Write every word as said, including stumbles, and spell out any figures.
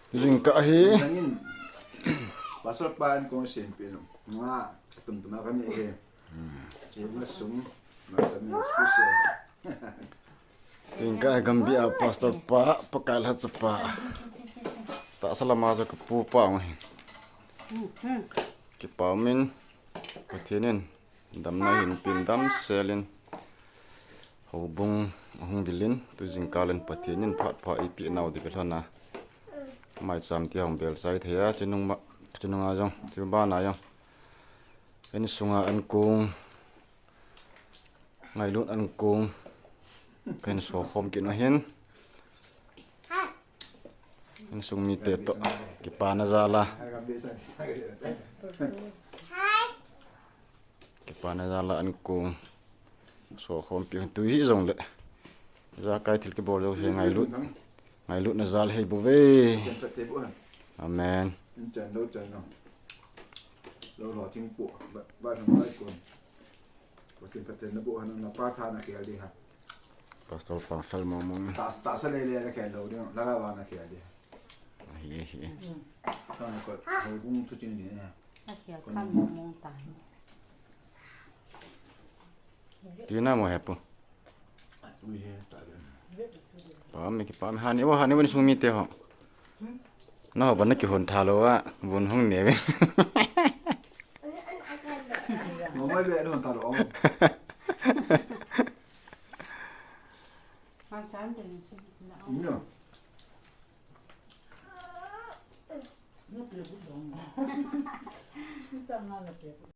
Jingkah hi. Nangin, Pastor pa ankong sempeh nu. Nga, tum tum a kami hi. Chima sung, ma kami special. Jingkah hi Gambih a Pastor pa, Pakai lhacha pa. Tahsa lama chu kapu pa ngai. Kipa umin, Pathen in damna hin pin damsel in. Houbung ahung vil in, tu jingkah in Pathen in phat pha eipeh nau ding kilhon a. Maicham ti hung bel chai thei a, chinung ma, chinung a jong, chu bana jong. Insunga ankong, ngailut ankong, kahin so khom kit u ahin. Insung mite toh, kipana jal a. Kipana jal a ankong so khompi u ahin, tu hijong le. Ijakai thil kibol jouse ngailut. Ngailutna jal hi bou ve. Amen. Pathen Pathen na boh hana, na pa tha na khel ding ha. Pastor pa fel mong mong. Ta, tahsa lele na khel lou ding, langa vang na khel ding. Ahi, ahi. Sa na ko, houbung thu ching ding ha. Na khel pha mong mong ta. Tina mo hepu. Ui he, ta le. Pami, kipami, hani, wa, hani, wani sung mite ho. Na ho, bana kihon tha lou a, bun hung ne ve. Mo mai be hon tha lou. No.